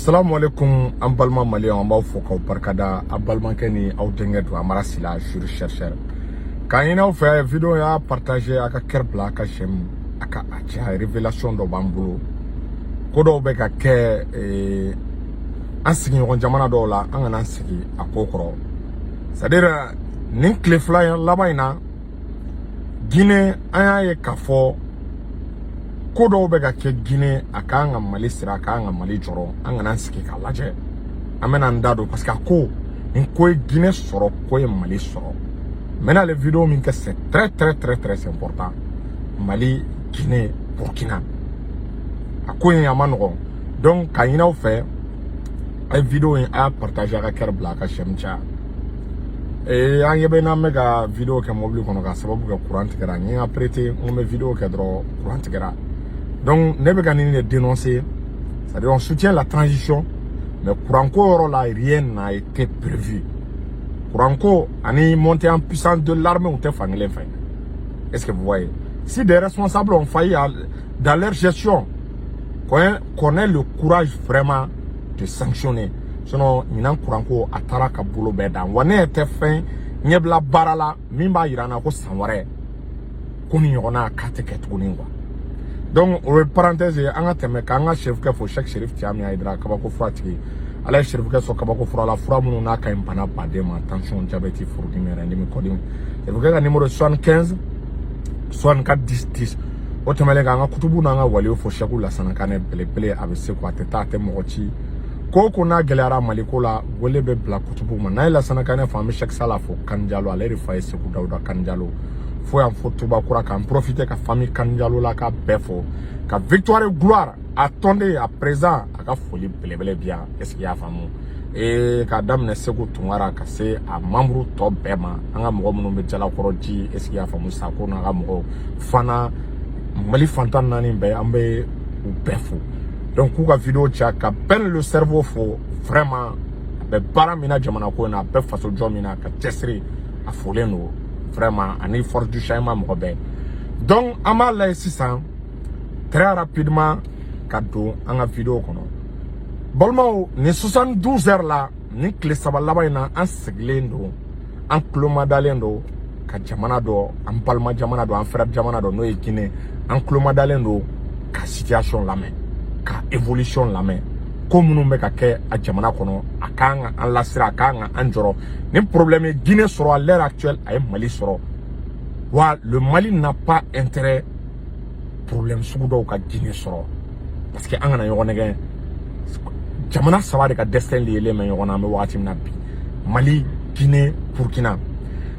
Salamu alaikum, an balima maliyɛnw, an b'aw fo k'aw barikada. A balimakɛ ni aw denkɛ don, Amara Sila, juriste chercheur. K'a ɲini aw fɛ, vidéo y'a partager, a ka cœur bila, a ka j'aime, a ka a caya. Révélation dɔ b'an bolo, ko dɔw bɛ ka kɛ an sigiɲɔgɔn jamana dɔw la, an kana an sigi a ko kɔrɔ. C'est à dire, nin tile 2 in laban in na, Guinée, an y'a ye k'a fɔ ko dɔw bɛ ka kɛ Guinée, a k'an ka Mali sira, a k'an ka Mali jɔrɔ. An kana an sigi k'a lajɛ, an bɛna an da don, parce que a ko nin ko ye Guinée sɔrɔ, ko ye Mali sɔrɔ. N bɛna ale vidéo min kɛ, c'est très très très très important. Mali, Guinée, Burkina, a ko in a ma nɔgɔn. Donc k'a ɲini aw fɛ, a ye vidéo in a y'a partager, a ka cœur bila, a ka j'aime caya. An ɲɛ bɛ n'an bɛ ka vidéo kɛ mobili kɔnɔ ka sababu kɛ courant tigɛra. N ye n ka prêter, n ko n bɛ vidéo kɛ dɔrɔn, courant tigɛra. Donc ne bɛ ka nin de dénoncer, c'est-à-dire on soutient la transition, mais courant ko yɔrɔ la, rien n'a été prévu. Courant ko ani montée en puissance de l'armée, u tɛ fankelen fɛ. Est-ce que vous voyez? Si des responsables ont failli dans leur gestion, qu'on ait le courage vraiment de sanctionner. Sinon ɲinan courant ko a taara ka bolo bɛɛ dan wa. Ne yɛrɛ tɛ fɛn ɲɛbila baara la min b'a yira n na ko san wɛrɛ ko ni ɲɔgɔnna k'a tɛ kɛ tuguni, quoi. Donc o ye parenthèse ye. An ka tɛmɛ k'an ka serifukɛ fo, Cheikh Serif Tiami Hayidara, kabako fura tigi. Ala ye serifukɛ sɔn kabako fura la, fura minnu n'a ka ɲi bana baden ma: tension, diabète, furudimi, rɛndimi, kɔdimi. Serifukɛ ka numéro 75 64 10 10. O tɛmɛnen k'an ka kutubu n'an ka waliw fo, Sɛku Lasana Kanɛ belebele, a bɛ se ko a tɛ taa, a tɛ mɔgɔ ci. Ko o ko n'a gɛlɛyara Maliko la, wele bɛ bila kutubu ma. N'a ye Lasana Kanɛ fo, an bɛ Sɛki Sala fo, Kanjalo, ale de fa ye Segu Dawuda Kanjalo fo yan fo Tubakura. K'an profiter ka famille Kanjalo la ka bɛɛ fo, ka Victoire Gloire a tɔnden, a président, a ka foli belebele bi yan. Est ce que i y'a faamu? K'a daminɛ Segu Tunkara ka se a membre tɔ bɛɛ ma, an ka mɔgɔ minnu bɛ Jalakɔrɔ ji, est ce que i y'a faamu, Sako n'a ka mɔgɔw fana, Mali fantan naani bɛɛ, an bɛ u bɛɛ fo. Donc k'u ka vidéo caya, ka Ben le cerveau fo, vraiment a bɛ baara min na jamana ko in na, a bɛ faso jɔ min na, ka cɛsiri, a folen don vraiment, ani force du changement mɔgɔ bɛɛ. Donc an b'a lajɛ sisan très rapidement ka don an ka vidéo kɔnɔ. Balimaw, nin 72 heures la, nin tile 3 laban in na, an sigilen don, an tulomadalen don ka jamana dɔ, an balima jamana dɔ, an frère jamana dɔ, n'o ye Guinée, an tulomadalen don ka situation lamɛn, ka évolution lamɛn, ko minnu bɛ ka kɛ a jamana kɔnɔ. A kan ka an lasira, a kan ka an jɔrɔ. Ni problème ye Guinée sɔrɔ à l'heure actuelle, a ye Mali sɔrɔ wa. Le Mali n'a pas intérêt problème sugu dɔw ka Guinée sɔrɔ, parce que an kana ɲɔgɔn nɛgɛ, jamana saba de ka destin liélen bɛ ɲɔgɔn na an bɛ wagati min na bi: Mali, Guinée, Burkina.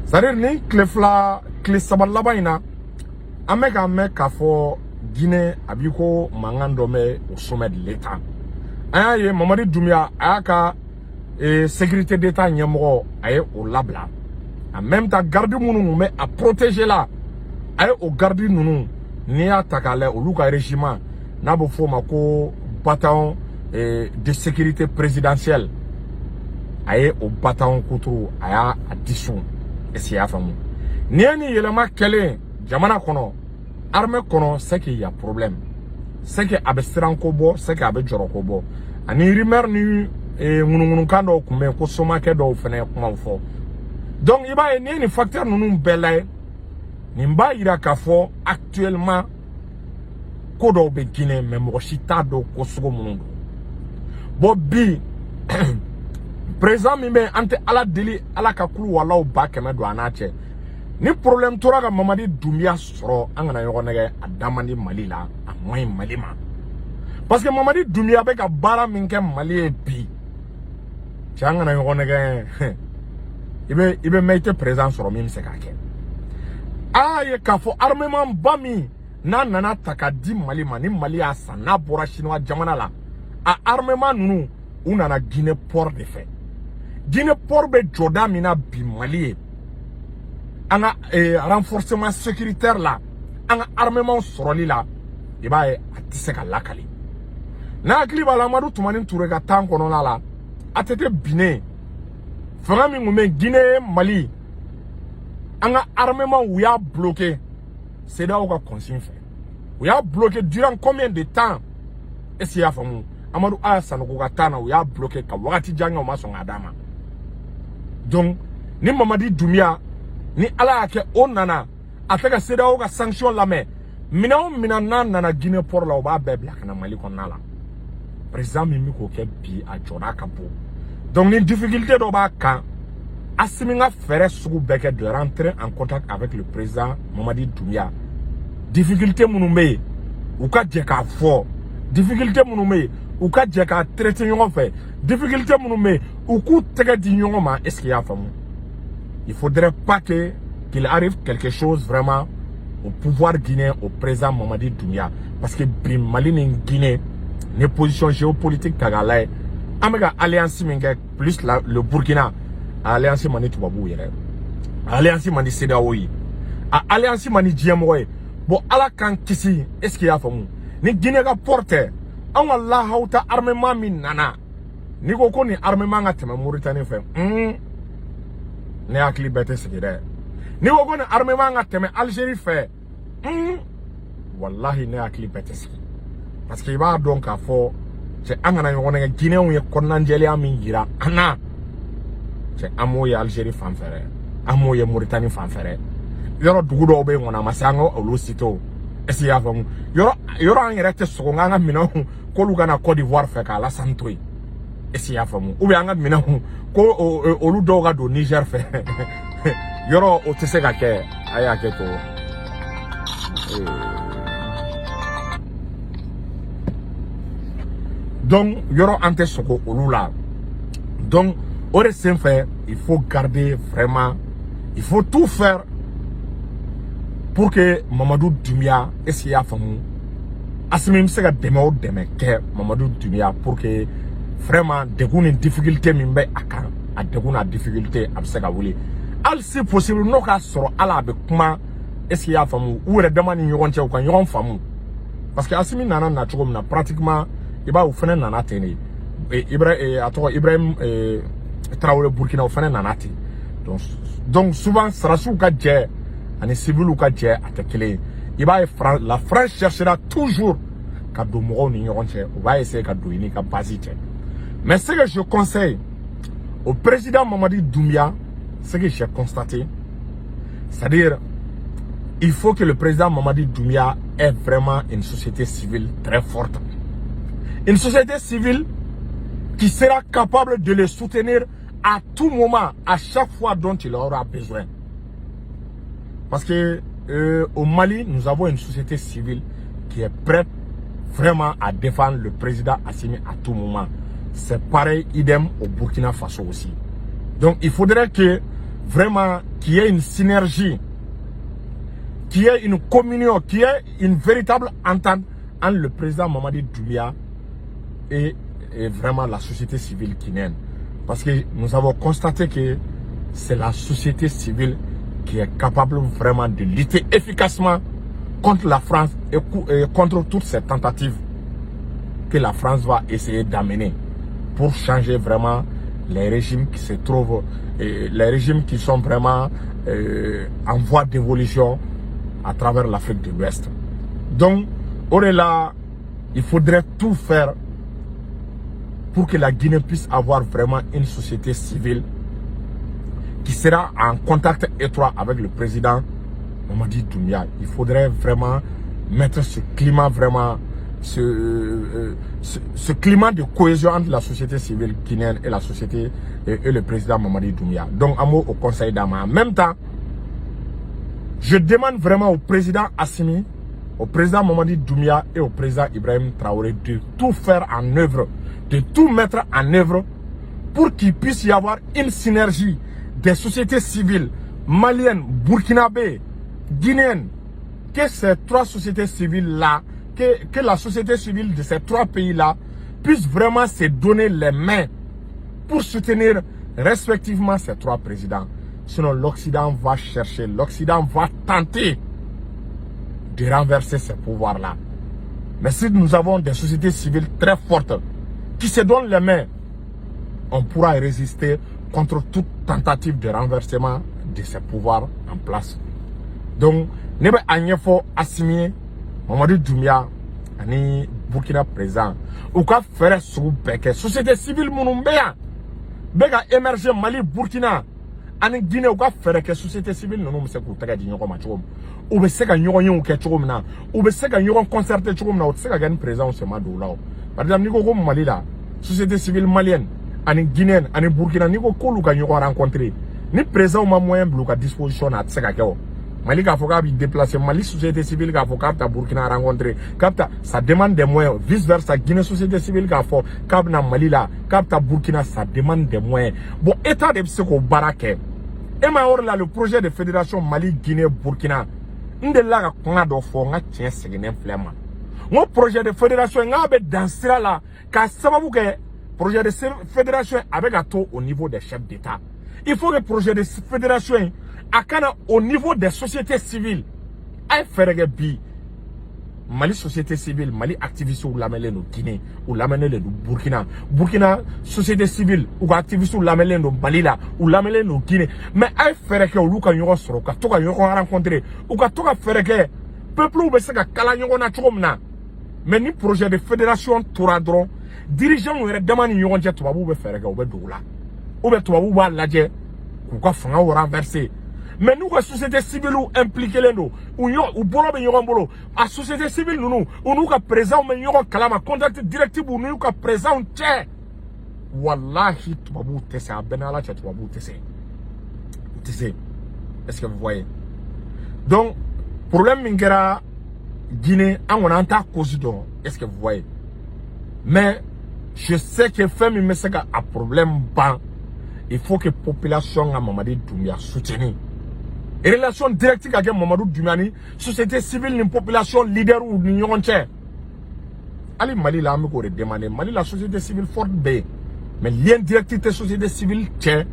C'est à dire nin tile 2, tile 3 laban in na, an bɛ k'a mɛn k'a fɔ Guinée a b'i ko mankan dɔ bɛ au sommet de l'État. An y'a ye Mamadi Doumbouya, a y'a ka sécurité d'État ɲɛmɔgɔ, a ye o labila. En même temps, garde minnu tun bɛ a protéger la, a ye o garde ninnu, n'i y'a ta k'a lajɛ, olu ka régiment n'a bɛ f'o ma ko bataillon de sécurité présidentielle, a ye o bataillon kuturu, a y'a dissous. Est ce que i y'a faamu? Nin ye nin yɛlɛma kɛlen jamana kɔnɔ, armée kɔnɔ, c'est qu'il y a problème, c'est que a bɛ siran ko bɔ, c'est que a bɛ jɔrɔ ko bɔ. Ani rumeur ni ŋunuŋunukan dɔw tun bɛ yen ko somakɛ dɔw fana ye kumaw fɔ. Donc i b'a ye, n'i ye nin facteur ninnu bɛɛ lajɛ, nin b'a yira k'a fɔ actuellement ko dɔw bɛ Guinée, mais mɔgɔ si t'a dɔn ko sugu minnu don. Bon, bi président min bɛ yen, an tɛ Ala deli, Ala ka kulu walaw 100 000 don a n'a cɛ. Ni problème tora ka Mamadi Doumbouya sɔrɔ, an kana ɲɔgɔn nɛgɛ, a da man di Mali la, a man ɲi Mali ma, parce que Mamadi Doumbouya bɛ ka baara min kɛ Mali ye bi, cɛ, an kana ɲɔgɔn nɛgɛ, i bɛ mɛn, i tɛ président sɔrɔ min bɛ se k'a kɛ. A y'a ye k'a fɔ armement ba min n'a nana ta ka di Mali ma, ni Mali y'a san, n'a bɔra Chinois jamana la, a armement ninnu, u nana Guinée port de fɛ. Guinée port bɛ jɔda min na bi Mali ye, an ka renforcement sécuritaire la, an ka armement sɔrɔli la, i b'a ye a tɛ se ka lakali. N'a hakili b'a la, Amadu Tumani Ture ka temps kɔnɔna la, ATT binnen, fanga min tun bɛ Guinée, Mali, an ka armement, u y'a bloqué CEDEAO ka consigne fɛ. U y'a bloqué durant combien de temps? Est ce que i y'a faamu? Amadu Aya Sanogo ka taa na, u y'a bloqué ka wagati jan kɛ, u ma sɔn k'a d'a ma. Donc ni Mamadi Doumbouya, ni Ala y'a kɛ o nana, a tɛ ka CEDEAO ka sanction lamɛn, minɛn o minɛn n'a nana Guinée port la, u b'a bɛɛ bila ka na Mali kɔnɔna la. Président min bɛ k'o kɛ bi, a jɔda ka bon. Donc ni difficulté dɔ b'a kan, Assimi ka fɛɛrɛ sugu bɛɛ kɛ de rentrer en contact avec le président Mamadi Doumbouya. Difficulté minnu bɛ yen, u ka jɛ k'a fɔ. Difficulté minnu bɛ yen, u ka jɛ k'a traiter ɲɔgɔn fɛ. Difficulté minnu bɛ yen, u k'u tɛgɛ di ɲɔgɔn ma. Est ce que i y'a faamu? Il faudrait pas que qu'il arrive quelque chose vraiment au pouvoir guinéen, au président Mamadi Doumbouya, parce que bi Mali ni Guinée ni position géopolitique ta k'a lajɛ, an bɛ ka alliance min kɛ plus le Burkina, a alliance man di tubabuw yɛrɛ, a alliance man di CEDEAO ye, a alliance man di diɲɛmɔgɔ ye. Bon, Ala k'an kisi. Est ce que i y'a faamu? Ni Guinée ka port tɛ, anw ka lahawuta armement min nana, n'i ko ko nin armement ka tɛmɛ Mauritanie fɛ, ne hakili bɛɛ tɛ sigi dɛ. N'i ko ko nin armement ka tɛmɛ Algérie fɛ, walahi, ne hakili bɛɛ tɛ sigi, parce que i b'a dɔn k'a fɔ, cɛ, an kana ɲɔgɔn nɛgɛ. Guinéenw ye kɔnɔnajɛlenya min yira an na, cɛ, an m'o ye Algérie fan fɛ dɛ, an m'o ye Mauritanie fan fɛ dɛ. Yɔrɔ dugu dɔw bɛ yen kɔni, a ma se an ka olu citer o. Est ce que i y'a faamu? Yɔrɔ yɔrɔ, an yɛrɛ tɛ sɔgɔ k'an ka minɛnw k'olu ka na Côte d'Ivoire fɛ k'a lasan to yen. Est ce que i y'a faamu? Ou bien an ka minɛnw ko olu dɔw ka don Niger fɛ, yɔrɔ o tɛ se ka kɛ. A y'a kɛ to. Donc yɔrɔ, an tɛ sɔgɔ olu la. Donc o de senfɛ, il faut garder vraiment, il faut tout faire pour que Mamadou Doumbouya, est ce que i y'a faamu, Assimi bɛ se ka dɛmɛ o dɛmɛ kɛ Mamadou Doumbouya pour que vraiment degun ni difficulté min bɛ a kan, a degun n'a difficulté, a bɛ se ka wuli. Hali si possible n'o k'a sɔrɔ, hali a bɛ kuma, est ce que i y'a faamu, u yɛrɛ dama ni ɲɔgɔn cɛ, u ka ɲɔgɔn faamu, parce que Assimi nana na cogo min na, pratiquement i b'a ye, u fana nana ten de. Ibra, a tɔgɔ Ibrahim Traoré, Burkina, o fana nana ten. Donc souvent sarasiw ka jɛ ani civiliw ka jɛ, a tɛ kelen ye. I b'a ye, la France cherchera toujours ka don mɔgɔw ni ɲɔgɔn cɛ, u b'a essayer ka don i n'i ka base cɛ. Mais ce que je conseille au président Mamadi Doumbouya, ce que j'ai constaté, c'est-à-dire il faut que le président Mamadi Doumbouya ait vraiment une société civile très forte, une société civile qui sera capable de le soutenir à tout moment, à chaque fois dont il aura besoin. Parce que au Mali, nous avons une société civile qui est prête vraiment à défendre le président Assimi à tout moment. C'est pareil, idem au Burkina Faso aussi. Donc il faudrait que vraiment qu'il y ait une synergie, qu'il y ait une communion, qu'il y ait une véritable entente entre le président Mamadi Doumbouya et vraiment la société civile guinéenne. Parce que nous avons constaté que c'est la société civile qui est capable vraiment de lutter efficacement contre la France et contre toutes ces tentatives que la France va essayer d'amener pour changer vraiment les régimes qui se trouvent, les régimes qui sont vraiment en voie d'évolution à travers l'Afrique de l'Ouest. Donc, au-delà, il faudrait tout faire pour que la Guinée puisse avoir vraiment une société civile qui sera en contact étroit avec le président Mamadi Doumbouya. Il faudrait vraiment mettre ce climat vraiment, ce climat de cohésion entre la société civile guinéenne et la société et le président Mamadi Doumbouya. Donc, un mot au conseil d'Ama. En même temps, je demande vraiment au président Assimi, au président Mamadi Doumbouya et au président Ibrahim Traoré de tout faire en œuvre, de tout mettre en œuvre pour qu'il puisse y avoir une synergie des sociétés civiles maliennes, burkinabées, guinéennes, que ces trois sociétés civiles-là, que la société civile de ces trois pays-là puisse vraiment se donner les mains pour soutenir respectivement ces trois présidents. Sinon, l'Occident va chercher, l'Occident va tenter de renverser ces pouvoirs-là. Mais si nous avons des sociétés civiles très fortes qui se donnent les mains, on pourra résister contre toute tentative de renversement de ces pouvoirs en place. Donc, ne bɛ a ɲɛfɔ Assimi ye, Mamadu Doumbouya ani Burkina président, u ka fɛɛrɛ sugu bɛɛ kɛ. Société civile minnu bɛ yan, bɛ ka émerger Mali, Burkina ani Guinée, u ka fɛɛrɛ kɛ, société civile ninnu bɛ se k'u tɛgɛ di ɲɔgɔn ma cogo min, u bɛ se ka ɲɔgɔn yew kɛ cogo min na, u bɛ se ka ɲɔgɔn concerter cogo min na. O tɛ se ka kɛ ni président sen ma don o la. O par exemple, n'i ko ko Mali la, société civile malienne ani guinéenne ani Burkina, n'i ko k'olu ka ɲɔgɔn rencontrer, ni président ma moyen bila u ka disposition na, a tɛ se ka kɛ. O Mali k'a fɔ k'a b'i déplacer, Mali société civile k'a fɔ k'a bɛ taa Burkina rencontrer, k'a bɛ taa, ça demande des moyens. Vice versa, Guinée société civile k'a fɔ k'a bɛ na Mali la, k'a bɛ taa Burkina, ça demande des moyens. Bon, état de bɛ se k'o baara kɛ. E ma yɔrɔ la, le projet de fédération Mali, Guinée, Burkina, n delila ka kuma dɔ fɔ, n ka tiɲɛ seginnen filɛ ma. N ko projet de fédération, n k'a bɛ dan sira la, k'a sababu kɛ projet de fédération a bɛ ka to au niveau des chefs d'État. Il faut que projet de fédération in a kana au niveau des sociétés civiles. A ye fɛɛrɛ kɛ bi, Mali société civile, Mali activistes lamɛnlen don Guinée, u lamɛnnen don Burkina. Burkina société civile, u ka activistes lamɛnlen don Mali la, u lamɛnlen don Guinée. Mais a ye fɛɛrɛ kɛ olu ka ɲɔgɔn sɔrɔ, ka to ka ɲɔgɔn rencontrer, u ka to ka fɛɛrɛ kɛ peuple bɛ se ka kala ɲɔgɔn na cogo min na. Mais ni projet de fédération tora dɔrɔn dirigeants yɛrɛ dama ni ɲɔgɔn cɛ, tubabuw bɛ fɛɛrɛ kɛ, u bɛ don u la, ou bien tubabuw b'a lajɛ k'u ka fangaw renverser. Mais n'u ka société civile impliqué len don, u ɲɔ u bolo bɛ ɲɔgɔn bolo, a société civile ninnu, u n'u ka président bɛ ɲɔgɔn kalama, contact direct b'u n'u ka président cɛ, walahi tubabuw tɛ se. A bɛɛ n'Ala cɛ, tubabuw tɛ se, u tɛ se. Est-ce que vous voyez? Donc problème min kɛra Guinée, an kɔni an t'a cause dɔn. Est-ce que vous voyez? Mais je sais que fɛn min bɛ se ka a problème ban, il faut que population ka Mamadi Doumbouya soutenir, relation directe ka kɛ Mamadu Doumbouya ni société civile ni population leader ni ɲɔgɔn cɛ. Hali Mali la, an bɛ k'o de demander. Mali la, société civile forte bɛ yen, mais lien direct tɛ société civile cɛ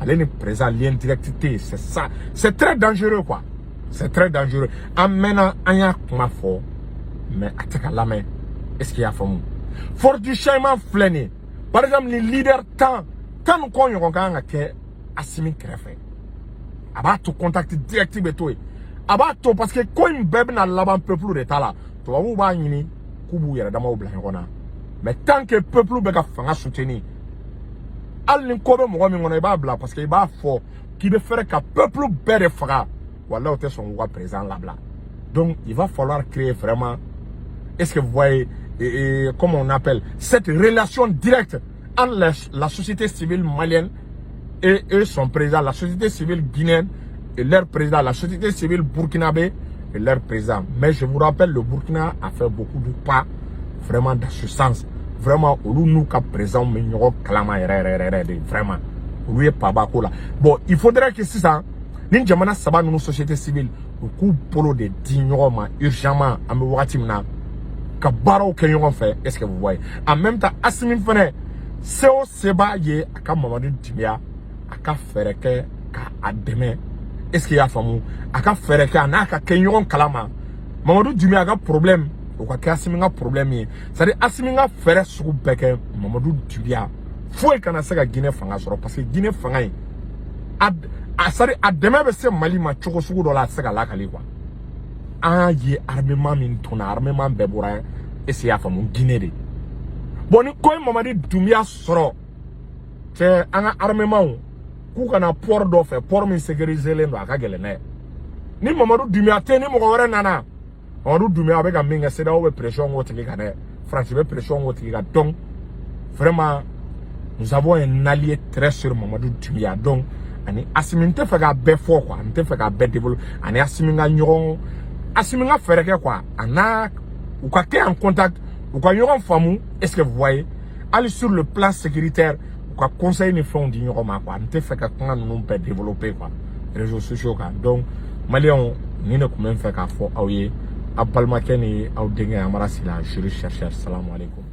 ale ni président, lien direct tɛ yen. C'est ça, c'est très dangereux quoi, c'est très dangereux. An mɛnna, an y'a kuma fɔ, mais a tɛ ka lamɛn. Est ce que i y'a faamu? Force du changement filɛ nin ye. Par exemple, ni leader 10, 10 ni kɔ ɲɔgɔn kan ka kɛ Asimi kɛrɛfɛ, a b'a to contact direct bɛ to yen, a b'a to, parce que ko in bɛɛ bɛna laban peuple de ta la. Tubabuw b'a ɲini k'u b'u yɛrɛ damaw bila ɲɔgɔn na, mais tant que peuple bɛ ka fanga soutenir, hali ni ko bɛ mɔgɔ min kɔnɔ, i b'a bila, parce que i b'a fɔ k'i bɛ fɛrɛ ka peuple bɛɛ de faga, walahi o tɛ sɔn k'u ka président labila. Donc il va falloir créer vraiment, est-ce que vous voyez, et comment on appelle cette relation directe entre la société civile malienne et son président, la société civile guinéenne et leur président, la société civile burkinabé et leur président. Mais je vous rappelle, le Burkina a fait beaucoup de pas vraiment dans ce sens. Vraiment, olu n'u ka président bɛ ɲɔgɔn kalama yɛrɛ yɛrɛ yɛrɛ de, vraiment. Olu ye paba ko la. Bon, il faudrait que sisan ni jamana saba ninnu société civile, u k'u bolo de di ɲɔgɔn ma urgemment, an bɛ wagati min na, ka baaraw kɛ ɲɔgɔn fɛ. Est-ce que vous voyez? En même temps, Asimi fɛnɛ, se o se b'a ye, a ka Mamadu Dunbiya, a ka fɛɛrɛ kɛ ka a dɛmɛ. Est-ce que i y'a faamu? A ka fɛɛrɛ kɛ a n'a ka kɛ ɲɔgɔn kalama. Mamadu Dunbiya ka problème, o ka kɛ Asimi ka problème ye. C'est à dire, Asimi ka fɛɛrɛ sugu bɛɛ kɛ, Mamadu Dunbiya foyi kana se ka Guinée fanga sɔrɔ, parce que Guinée fanga in, a c'est à dire, a dɛmɛ bɛ se Mali ma cogo sugu dɔ la, a tɛ se ka lakali quoi. An y'a ye armement min donna, armement bɛɛ bɔra, est-ce que i y'a faamu, Guinée de. Bon, ni ko ye Mamadi Dunbiya sɔrɔ cɛ, an ka armement k'u kana port dɔ fɛ, port min sécurisé len don, a ka gɛlɛn dɛ. Ni Mamadu Dunbiya tɛ, ni mɔgɔ wɛrɛ nana, Mamadu Dunbiya bɛ ka min kɛ, CEDEAO bɛ pression k'o tigi kan dɛ, France bɛ pression k'o tigi kan. Donc vraiment, nous avons un allié très sûr, Mamadu Dunbiya. Donc ani Asimi, n tɛ fɛ k'a bɛɛ fɔ quoi, n tɛ fɛ k'a bɛɛ développer. Ani Asimi ka ɲɔgɔn, Asimi ka fɛɛrɛ kɛ quoi, a n'a u ka kɛ en contact, u ka ɲɔgɔn faamu. Est-ce que vous voyez? Hali sur le plan sécuritaire, u ka conseil ni fɛnw di ɲɔgɔn ma quoi. N tɛ fɛ ka kuma ninnu bɛɛ développer quoi, réseaux sociaux kan. Donc maliyɛnw, nin de tun bɛ n fɛ k'a fɔ aw ye. Aw balimakɛ ni aw denkɛ Amara Sila, juriste chercheur. Salamu aleykum.